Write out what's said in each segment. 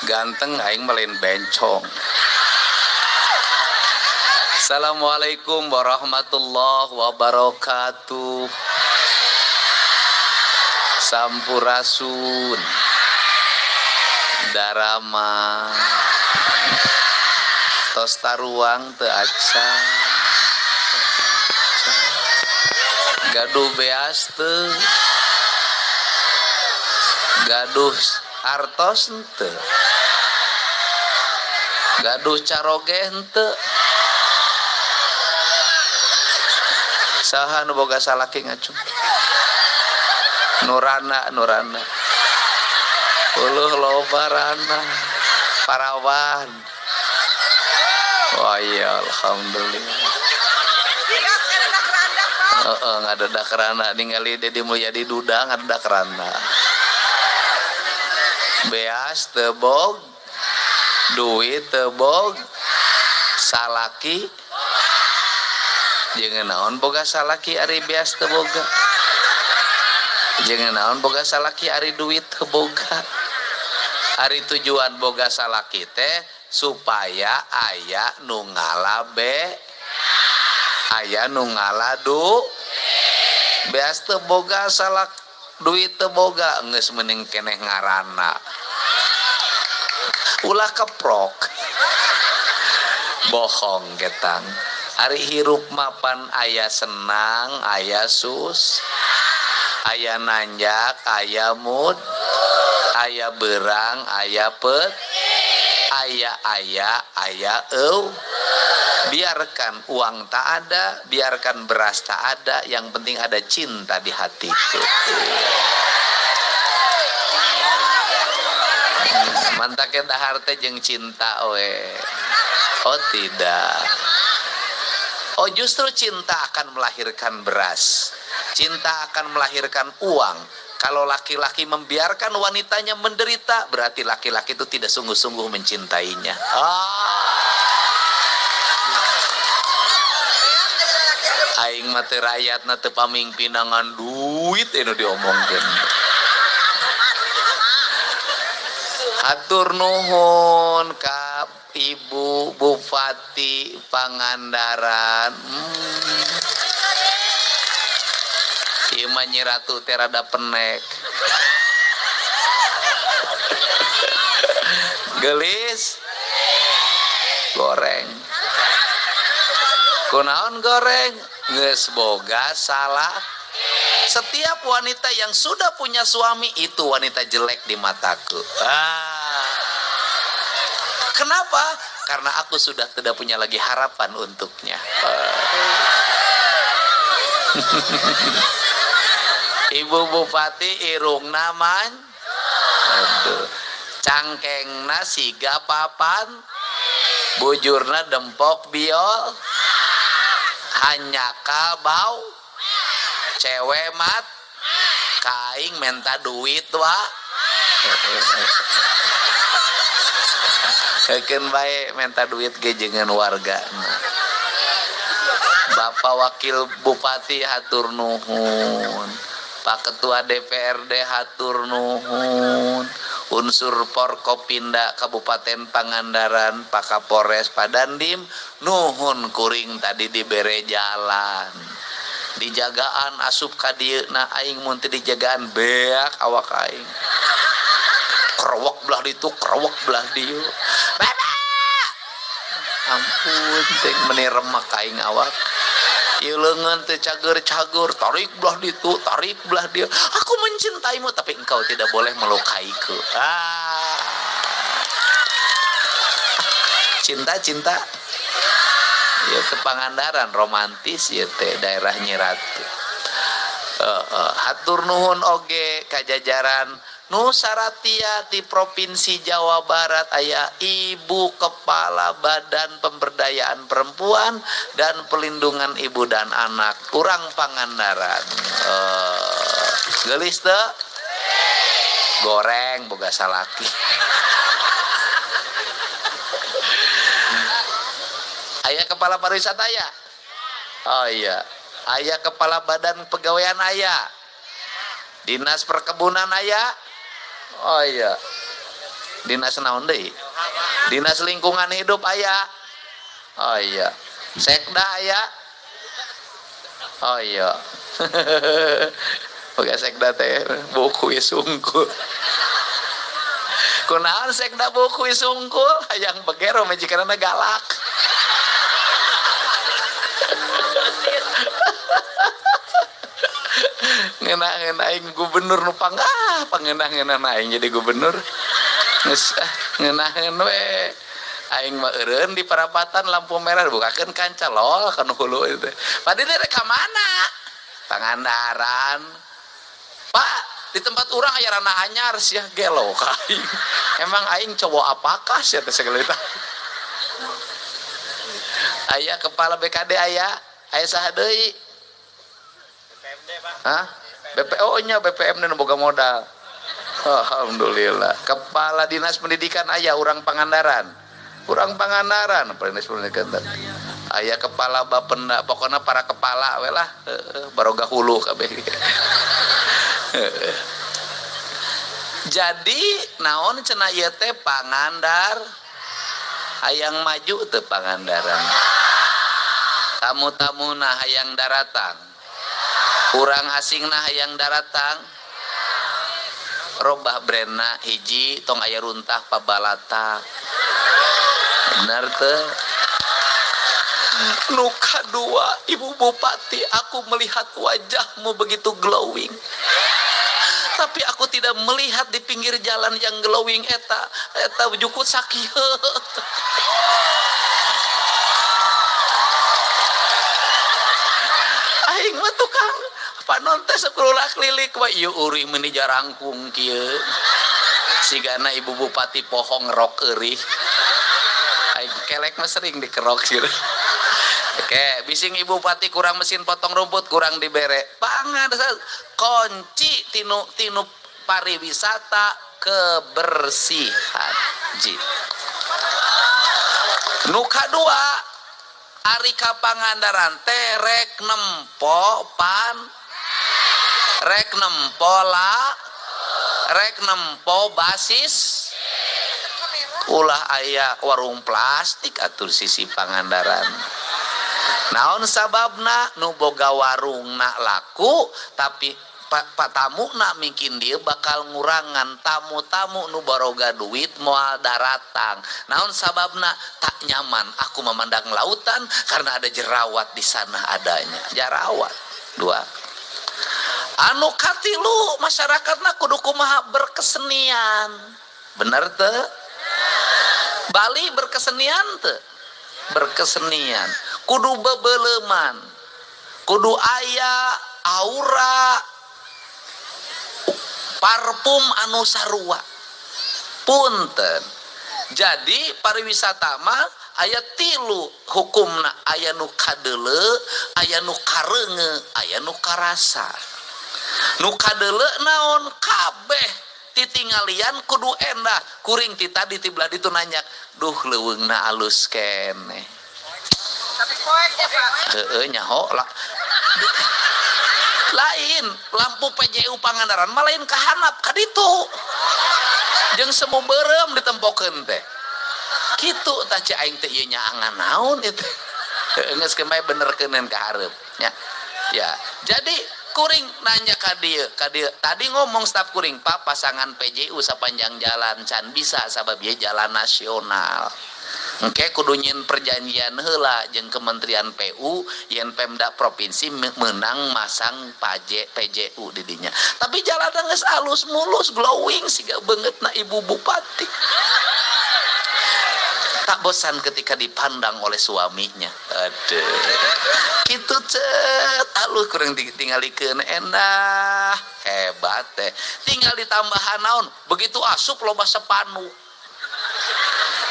Ganteng aing mah lain bencong. Assalamualaikum warahmatullahi wabarakatuh. Sampurasun. Daramang. Tos taruang teu acan. Gaduh beas teu. Gaduh artos henteu. Gaduh caroge henteu. Saha nu boga salaki ngacung? Nurana, nurana. Uluh loba rana. Parawan. Wah iya, alhamdulillah. Heeh, ngadedak rana ningali Dedi Mulyadi duda ngadedak rana. Beas teu bog, duit teu bog, salaki jeung naon boga salaki ari beas teu boga. Jeung naon boga salaki ari duit teu boga. Ari tujuan boga salaki teh supaya aya nu ngalabe, aya nu ngaladu. Beas teu boga salak, duit teu boga, geus mending keneh ngaranna. Ulah keprok. Bohong ketang. Ari hirup mapan aya senang, aya sus, aya nanjak, aya mud, aya berang, aya pet, aya aya, aya eueuh. Biarkan uang tak ada, biarkan beras tak ada, yang penting ada cinta di hatiku. Mantaknya dahar teh jeung cinta we. Oh tidak. Oh justru cinta akan melahirkan beras. Cinta akan melahirkan uang. Kalau laki-laki membiarkan wanitanya menderita, berarti laki-laki itu tidak sungguh-sungguh mencintainya. Aing mah teu rakyatna teu pamingpinangan duit anu diomongkeun. Hatur nuhun ka Ibu Bupati Pangandaran. Ieu mah Nyi Ratu teh rada penek. Geulis goreng. Kunaon goreng? Geus boga salah. Setiap wanita yang sudah punya suami itu wanita jelek di mataku. Kenapa? Karena aku sudah tidak punya lagi harapan untuknya. Ibu Bupati irungna man, aduh, cangkengna siga papan, bujurna dempok biol, hanyakal bau, cewek mat, kaing menta duit wa. Keun bae menta duit ge jeung warga. Bapak Wakil Bupati hatur nuhun, Pak Ketua DPRD hatur nuhun, unsur Forkopimda Kabupaten Pangandaran, Pak Kapolres, Pak Dandim, nuhun kuring tadi dibere jalan. Dijagaan asup ka dieu na aing mun teu dijagaan beak awak aing. Kerowok belah ditu, kerowok belah dieu. Bapak! Ampun, teh meni remek aing awak. Ieu leungeun teh cager-cager, tarik belah ditu, tarik belah dieu. Aku mencintaimu tapi engkau tidak boleh melukaiku. Cinta, cinta. Ieu teh Pangandaran romantis ieu teh daerah Nyi Ratu. Hatur nuhun oge ka jajaran Nusaratia di Provinsi Jawa Barat aya Ibu Kepala Badan Pemberdayaan Perempuan dan Pelindungan Ibu dan Anak urang Pangandaran. Geulis teu? Goreng boga salaki. Aya kepala pariwisata aya? Oh iya. Aya kepala badan pegawaian aya? Dinas Perkebunan aya? Oh iya. Dinas naon deui? Dinas Lingkungan Hidup aya? Oh iya. Sekda aya? Oh iya. Boga sekda teh buku sungkul. Kunaon sekda buku sungkul? Hayang begero majikanna galak. Ngeunah-ngeunah aing gubernur nu panggah, pangeunah-ngeunah aing jadi gubernur. Geus ngeunah-ngeun we. Aing mah eureun di parapatan lampu merah bukakeun kanca lol kana hulu itu. Padahal rek ka mana? Pangandaran. Pak, di tempat urang aya rana anyar sia gelo ka aing. Emang aing cowok apakah sia teh segala eta. Aya kepala BKD aya, aya saha deui? BPMD, Pak. Hah? BPO nya BPMD nu boga modal. Alhamdulillah. Kepala Dinas Pendidikan aya urang Pangandaran. Urang Pangandaran, Kepala Dinas Pendidikan. Aya kepala Bapenda, pokoknya para kepala we lah, heeh, baroga hulu kabeh. Jadi naon cenah ieu teh Pangandar hayang maju teu Pangandaran. Tamu-tamu na hayang daratang. Urang asing na hayang daratang. Robah brandna hiji tong aya runtah pabalata. Benar teu? Nu kadua, Ibu Bupati, aku melihat wajahmu begitu glowing. Tapi aku tidak melihat di pinggir jalan yang glowing eta, eta jukut sakieu. Aing mah tukang panon teh sakurula kelilik we ieu urih meuni jarangkung kieu. Sigana Ibu Bupati poho ngerok eurih. Aing kelek mah sering dikerok sih. Oke, bising Ibu Bupati kurang mesin potong rumput, kurang dibere. Pangan kunci tinu pariwisata kebersihan. Ji. Nu kadua, ari ka Pangandaran teh rek nempo pan, rek nempo la, rek nempo basis. Ulah aya warung plastik atur sisi Pangandaran. Naon sababna nu boga warungna laku tapi tamu na mungkin dia bakal ngurangan tamu-tamu nu baroga duit moal daratang. Naon sababna tak nyaman aku memandang lautan karena ada jerawat di sana adanya. Jerawat dua. Anu katilu masyarakatna kudu kumaha berkesenian. Bener teu? Bali berkesenian teu? Berkesenian. Kudu bebeleman. Kudu aya aura parfum anu sarua. Punten. Jadi pariwisata mah aya tilu hukumna, aya nu kadeule, aya nu kareunge, aya nu karasa. Nu kadeule naon kabeh titingalian kudu endah. Kuring ti tadi ti belah ditu nanya, duh leuweungna alus keneh. Tapi poek ya, Pak. Heeh, nyaho lah. Lain lampu PJU Pangandaran mah lain kahanap ka ditu. Jeung semu beureum ditempokeun teh. Kitu tah cek aing teh ieu nyaangan naon ieu teh. Heueuh, geus kemae benerkeuneun ka hareup nya. Ya, jadi kuring nanya ka dieu, ka dieu. Tadi ngomong staf kuring, Pak, pasangan PJU sepanjang jalan can bisa sabab ieu jalan nasional. Engke kudu nyieun perjanjian heula jeung Kementerian PU yen Pemda provinsi meunang masang PJU di dinya. Tapi jalanna geus alus mulus glowing siga beungeutna Ibu Bupati. Tak bosan ketika dipandang oleh suaminya. Aduh. Kitu cet alus kurang ditinggalikeun endah. Hebat teh. Tinggal ditambahan naon, begitu asup loba sepanduk.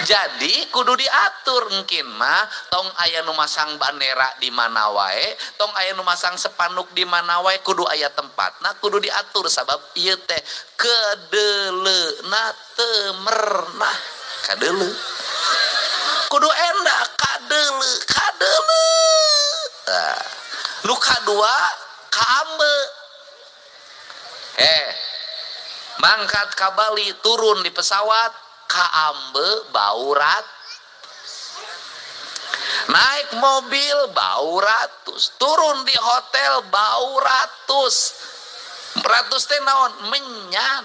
Jadi kudu diatur engkin mah tong aya nu masang bandera di mana wae, tong aya nu masang sepanduk di mana wae, kudu aya tempatna, kudu diatur sabab ieu teh kedeleuna teu mernah. Kadeuleu. Kudu endah kadeuleu, kadeuleu. Tah. Nu kadua kaambe. Mangkat ka Bali turun di pesawat Kaambe bau rat. Naik mobil bau ratus, turun di hotel bau ratus. Ratus teh naon? Menyan.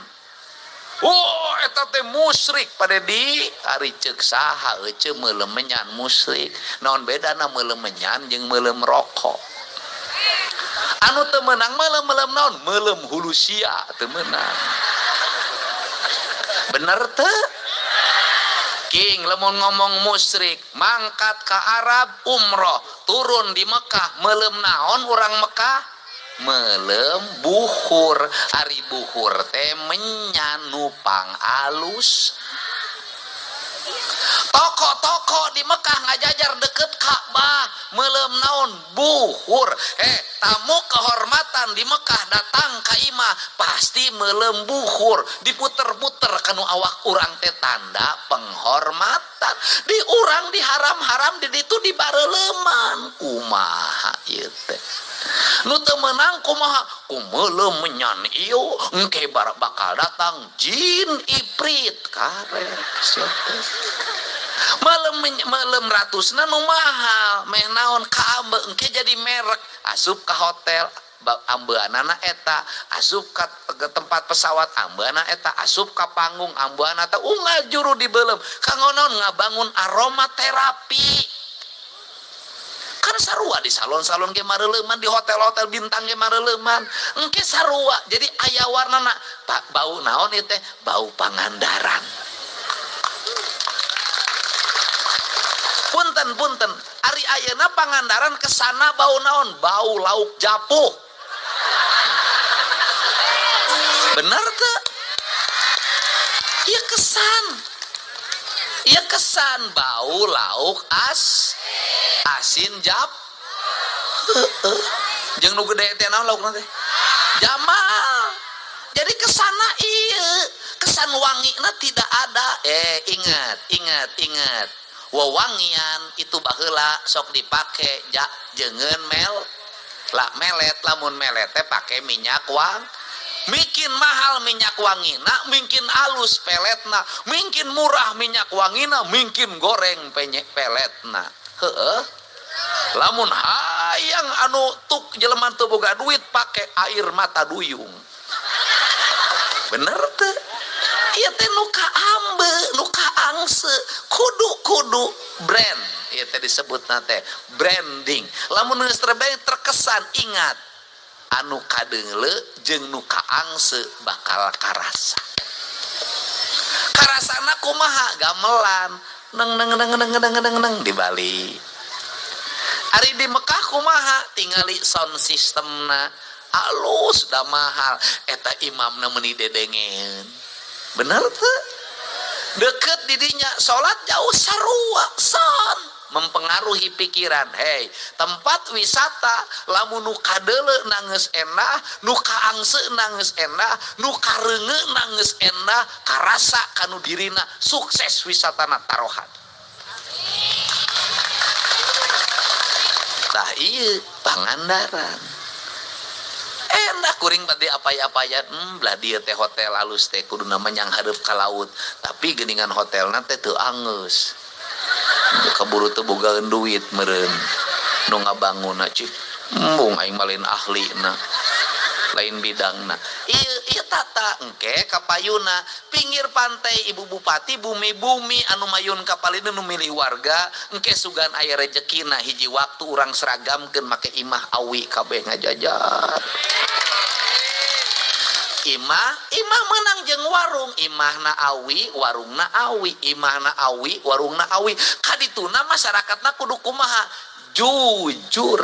Oh, eta teh musyrik pada di ari ceuk saha ece meuleum menyan musyrik. Naon bedana meuleum menyan jeung meuleum rokok? Anu teu meunang meuleum-meuleum naon? Meuleum hulusia teu meunang. Bener teu? King lamun ngomong musyrik, mangkat ka Arab umroh, turun di Mekah, meuleum naon urang Mekah? Meuleum buhur. Ari buhur teh menyan nu pangalus. Toko-toko di Mekah ngajajar deket Ka'bah, meuleum naon? Buhur. Tamu kehormatan di Mekah datang ka imah pasti meuleum buhur, diputer-puter kanu awak urang teh tanda penghormatan. Di urang di haram-haram di ditu di bareleuman. Kumaha ieu teh? Nu teu meunang kumaha? Ku meuleum menyan ieu engke bakal datang jin iprit karek sia teh. Meuleum ratusna nu mahal, meh naon kaambe engke jadi merek, asup ka hotel ambeanana eta, asup ka tempat pesawat ambeanana eta, asup ka panggung ambeanana eta, unggal juru dibeuleum. Kanggo naon? Ngabangun aromaterapi. Kan sarua di salon-salon ge mareuleman, di hotel-hotel bintang ge mareuleman. Engke sarua, jadi aya warnana. Pak, bau naon ieu teh? Bau Pangandaran. Punten, punten. Ari ayeuna Pangandaran kesana bau naon? Bau lauk japuh. Bener teu? Ieu kesan. Ieu kesan bau lauk asin jap. Heeh. Jeung nu gede teh naon laukna teh? Jamal. Jadi kesana ieu, kesan wangina tidak ada. Ingat, ingat, ingat. Wewangian itu baheula sok dipake ja jengeun mel lah melet, lamun melet teh pake minyak wang. Mungkin mahal minyak wangina, mungkin alus peletna, mungkin murah minyak wangina, mungkin goreng penyek peletna. Heeh. Lamun hayang anu tuk jelema teu boga duit pake air mata duyung. Bener teu? Ieu teh nu kaambe, nu kaangse, kudu-kudu brand. Ieu teh disebutna teh branding. Lamun geus terbranding terkesan, ingat anu kadeungle jeung nu kaangse bakal karasa. Karasana kumaha? Gamelan neng neng neng neng neng neng neng di Bali. Ari di Mekah kumaha? Tingali sound systemna alus da mahal, eta imamna meuni dedengeun. Bener teu? Deket didinya salat jauh sarua son mempengaruhi pikiran. Hei, tempat wisata lamun nu kadeuleu nanggeus endah, nu kaangse nanggeus endah, nu kareungeun nanggeus endah, karasa kanu dirina sukses wisatana tarohan. Tah ieu Pangandaran. Endah kuring bade apay-apayan, belah dieu teh hotel alus teh kuduna mah nyang hareup ka laut, tapi geuningan hotelna teh teu angeus. Keburu teu bogaeun duit meureun nu ngabangunna cih, embung aing mah lain ahlina, lain bidangna. Ieu ieu tata engke kapayuna pinggir pantai ibu bupati bumi-bumi anu mayun kapalina nu milih warga engke sugan aya rejekina hiji waktu urang seragamkeun make imah awi kabeh ngajajar. Imah, imah menang jeung warung, imahna awi, warungna awi, imahna awi, warungna awi. Kadituna masyarakatna kudu kumaha? Jujur.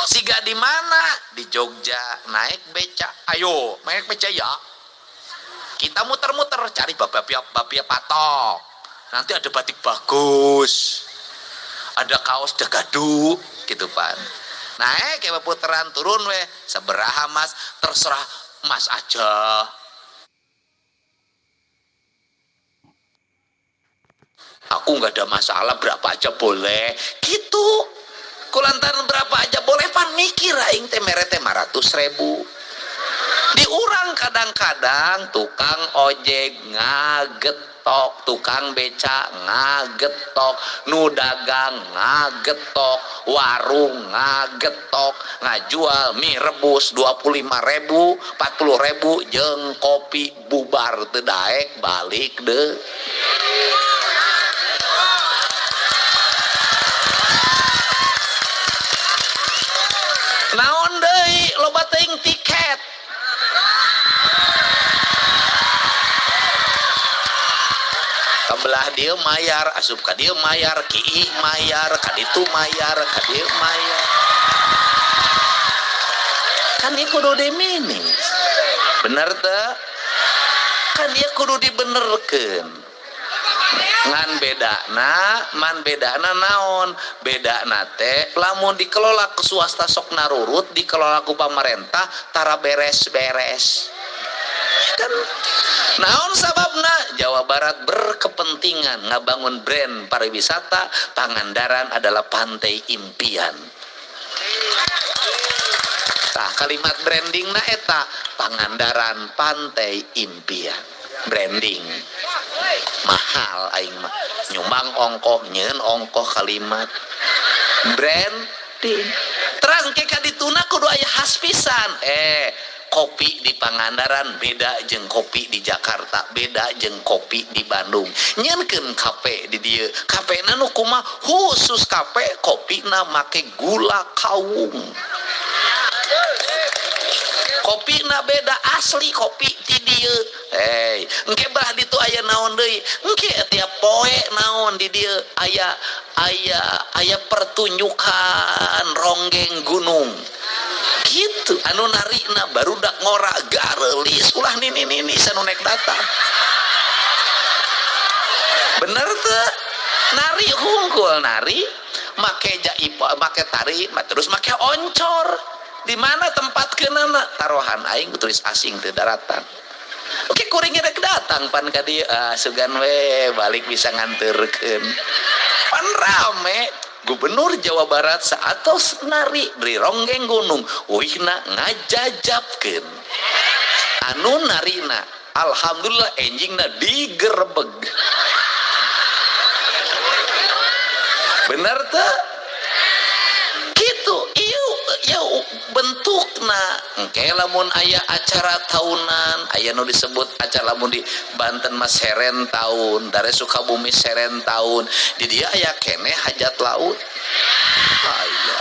Siga di mana? Di Jogja naik beca. Ayo, naik beca ya. Kita muter-muter cari bapia patok. Nanti ada batik bagus. Ada kaos dagadu gitu pan. Naik kayak putaran turun weh, seberaha mas, terserah mas aja. Aku nggak ada masalah, berapa aja boleh. Gitu. Kulantaran berapa aja boleh pan mikir aing teh mere teh 500.000. Di Di urang kadang-kadang tukang ojek ngagetok, tukang beca ngagetok, nu dagang ngagetok, warung ngagetok, ngajual mie rebus 25.000, 40.000 jeung kopi bubar teu daek balik deui. Naon deui loba teuing tiket. Kabelah dieu mayar, asup ka dieu mayar, kiih mayar, ka ditu mayar, ka dieu mayar. Kan ieu kudu diminis. Bener teu? Kan ieu kudu dibenerkeun. Ngan bedana, man bedana naon? Bedana teh lamun dikelola ke swasta sok narurut, dikelola ku pamarentah tara beres-beres. Kan naon sababna? Jawa Barat berkepentingan ngabangun brand pariwisata, Pangandaran adalah pantai impian. Tah kalimat brandingna eta Pangandaran pantai impian. Branding mahal aing mah, nyumbang ongkoh, nyeun ongkoh kalimat branding. Terang ke ka dituna kudu aya khas pisan. Kopi di Pangandaran beda jeung kopi di Jakarta, beda jeung kopi di Bandung. Nyeunkeun kafe di dieu, kafena nu kumaha khusus kafe kopina make gula kawung. Kopina beda asli kopi ti dieu. Hei, engke belah ditu aya naon deui? Engke tiap poe naon di dieu aya pertunjukan ronggeng gunung. Gitu anu narina barudak ngora gareulis ulah nini-nini sanu nek datang. Bener teu? Nari hungkul nari, make jaipa, make tari, terus make oncor. Di mana tempat keunana? Taruhan aing turis asing teu daratan. Oke, kuringnya rek datang pan ka dieu, sugan we balik bisa nganterkeun. Pan rame Gubernur Jawa Barat saatos nari di ronggeng gunung, uihna ngajajabkeun. Anu narina alhamdulillah enjingna digerebeg. Bener teu? Gitu, ieu ya bentukna. Engke lamun aya acara tahunan, aya nu disebut acara lamun di Banten mah seren tahun, dari Sukabumi seren tahun, di dieu aya keneh hajat laut. Aya,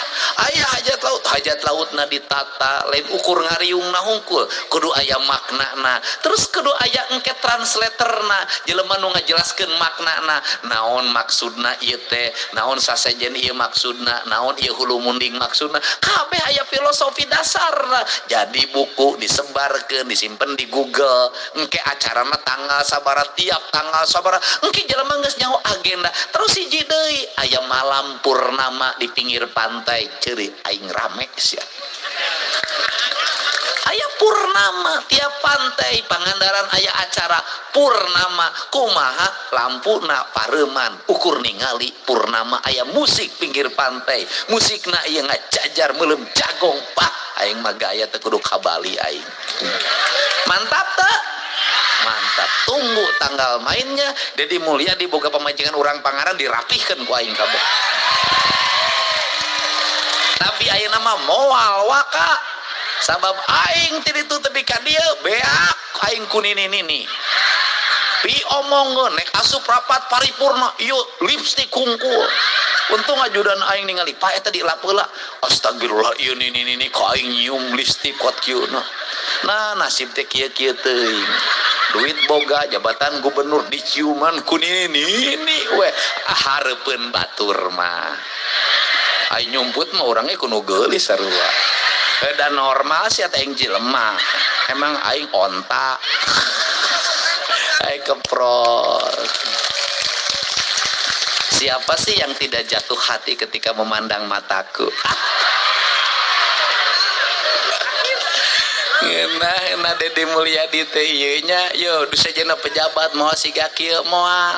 aya hajat laut, hajat lautna ditata, lain ukur ngariungna hungkul, kudu aya maknana. Terus kudu aya engke translatorna, jelema nu ngajelaskeun maknana, naon maksudna ieu teh, naon sasejen ieu maksudna, naon ieu hulu munding maksudna. Kabeh aya filosofi dasarna. Jadi buku disebarkeun, disimpen di Google. Engke acarana tanggal sabaraha, tiap tanggal sabaraha. Engke jelema geus nyaho agenda. Terus hiji deui aya malam purnama di pinggir pantai, ceuri aing rame sia. Aya purnama tiap pantai Pangandaran aya acara purnama, kumaha lampuna pareman ukur ningali purnama, aya musik pinggir pantai, musikna ieu ngajajar meuleum jagong, pah aing mah gaya teu kudu ka Bali aing. Mantap teu? Mantap. Tunggu tanggal mainnya Dedi Mulyadi boga pamajikan urang Pangandaran dirapihkeun ku aing kabeh. Tapi ayeuna mah moal waka. Sabab aing ti ditu tepi ka dieu beak aing ku nini-nini. Pi omongeun nek asup rapat paripurna ieu lipstik kungkul. Untung ajudan aing ningali pa eta dilap heula. Astagfirullah ieu nini-nini ka aing nyium lipstik kuat kieu na. Nah nasib teh kieu-kieu teuing. Duit boga jabatan gubernur diciuman ku nini-nini we hareupeun batur mah. Aing nyumput mah orangnya kudu geulis sarua. Dan normal sih atau aing jelema. Emang aing onta. Aing keprot. Siapa sih yang tidak jatuh hati ketika memandang mataku? Ngeunah, ngeunah Dedi Mulyadi teh ieu nya, yo disejena pejabat moal siga kieu moal.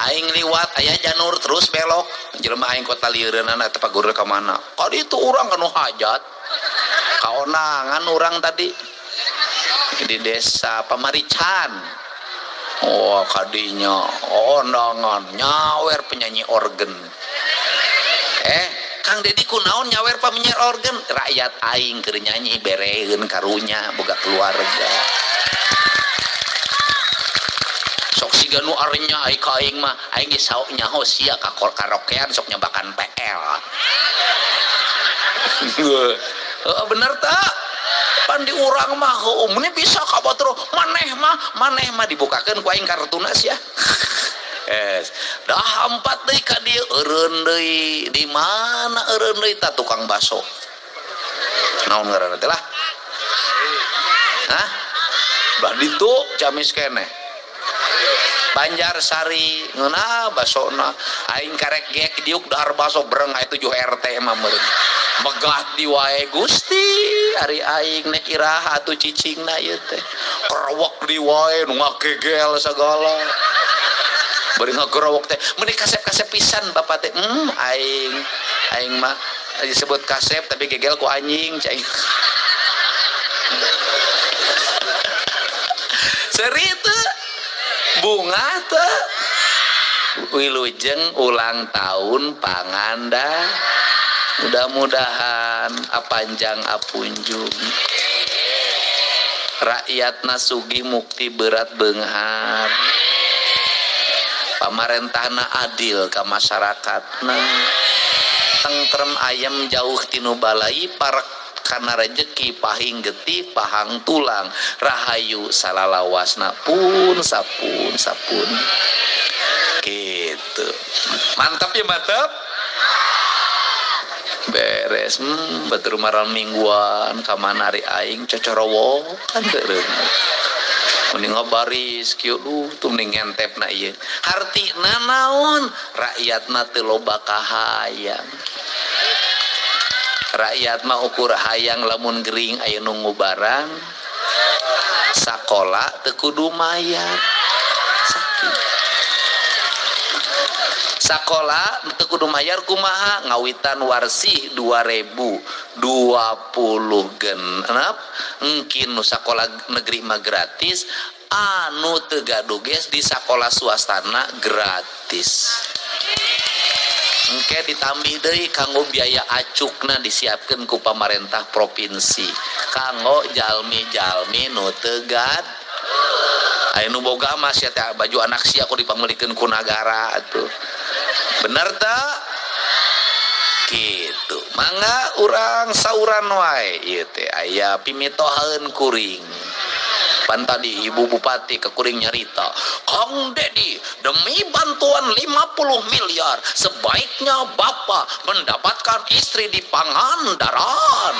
Aing liwat aya janur terus belok. Jelema aing kota lieureunana teh pagurna ka mana? Ka ditu urang kanu hajat. Kaonangan orang tadi di desa Pamarican. Oh kadinya ondangan nyawer penyanyi organ. Kang Dedi kunaon nyawer penyanyi organ? Rakyat aing keur nyanyi bereun karunya boga keluarga. Sok siga nu arenya ai ka aing mah, aing geus saok nyaho sia ka karaokean sok nyabakan PL. Heeh bener tak? Pan di urang mah heueuh meni bisa ka batur maneh mah dibukakeun ku aing kartuna sia. Es, dah empat deui ka dieu eureun deui. Di mana eureun deui ta tukang baso? Naon ngaranna teh lah? Hah? Bah ditu Ciamis keneh. Banjarsari ngeunah basona aing karek gek diuk dahar baso breng aya 7 RT mah meureun. Megah di wae Gusti ari aing nek iraha atuh cicingna ieu teh. Kerewek di wae nu ngagegel sagala. Bari ngagerewek teh meuni kasep-kasep pisan bapak teh. Aing aing mah disebut kasep tapi gegel ku anjing cai. Seri teu bunga teu wilujeng ulang tahun Panganda. Mudah-mudahan apanjang apunjung rakyatna sugih mukti berat beunghar, pamarentahna adil ka masyarakatna, tentrem ayem jauh tinu balai, parek kana rejeki pahing getih pahang tulang, rahayu salalawasna pun sapun sapun gitu. Mantap ya mantap. Beres, batur malam mingguan kamana ari aing cocorowokan teu mending ngabaris kieu duh tuh mending ngentepna ieu. Hartina naon? Rakyatna teu loba kahayang. Rakyat mah ukur hayang lamun gering aya nu ngubaran, sakola teu kudu mayar. Sakit. Sakola teu kudu mayar kumaha ngawitan warsih 2020 genep engkin nu sakola negeri mah gratis, anu teu gaduh geus di sakola swastana gratis. Engke ditambih deui kanggo biaya acukna disiapkeun ku pamarentah provinsi kanggo jalmi-jalmi nu teu gaduh. Aya nu boga mah sia teh baju anak sia ku dipamelikeun ku nagara atuh. Bener teu? Gitu. Mangga urang sauran wae ieu teh aya pimitohaeun kuring. Pan tadi ibu bupati ke kuring nyarita, Kang Dedi demi bantuan 50 miliar sebaiknya bapak mendapatkan istri di Pangandaran.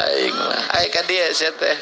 Aing mah, aing ka dieu sia teh.